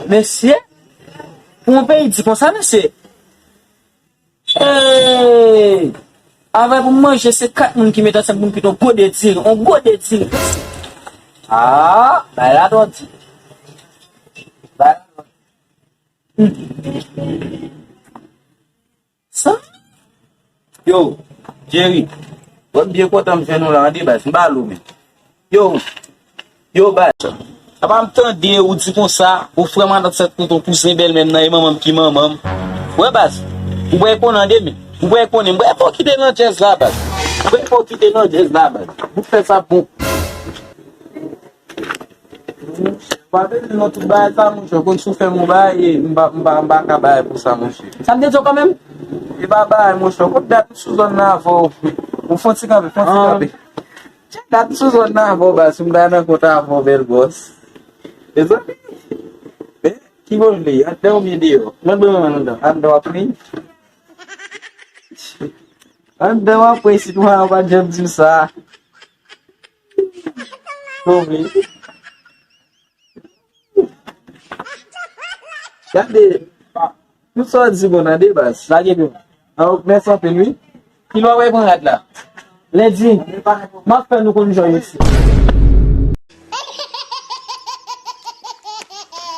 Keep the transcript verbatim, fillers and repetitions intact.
Mesye, pou yon peyi di konsa, mesye. Hey! Avè pou m manje, se kat moun ki met ansanm pou m kite yon gode diri. Yon gode diri. Ah, bay la dòdi. Bay la dòdi. Hmm. Sa? Yo, Jerry, mwen byen kontan m jwenn ou la, tande baz, m ba lou men. Yo, yo, baz. Apa m tande ou di konsa, ou frè matant sèt tonton kouzen bèlmè m nan, e manman m ki manman m. Wè baz, ou wè konnen de men. Ou wè konnen, m wè fò kite nan djèz la, baz. M wè fò kite nan djèz la, baz. Ou fè sa bon. Pa vle di non tout bagay sa, monchè. Konn si w fè m yon bagay, e m pa, m pa, m pa ka bay pou sa, monchè. Sa m te di w kanmenm? E pa bagay, monchè. Kot dat m sou zòn nan avè w? Ou fon ti kanpe, fon ti kanpe. Tchè, dat m sou zòn nan avè w, baz. Si m ta nan kont avè w, bèl bòs. Mezanmi. Men, ki bò w vle? Anndan oubyen deyò? Mwen dwe mwen anndan. Anndan w ap plenyen? Anndan w ap plenyen, si nou pa janm di m sa. Tande, tout sa w di bon tande baz. Lage pou mwen. An, mèsi anpil wi. Kilè w ap pran rad la? Lendi, m ap fè nou konn jan yo se.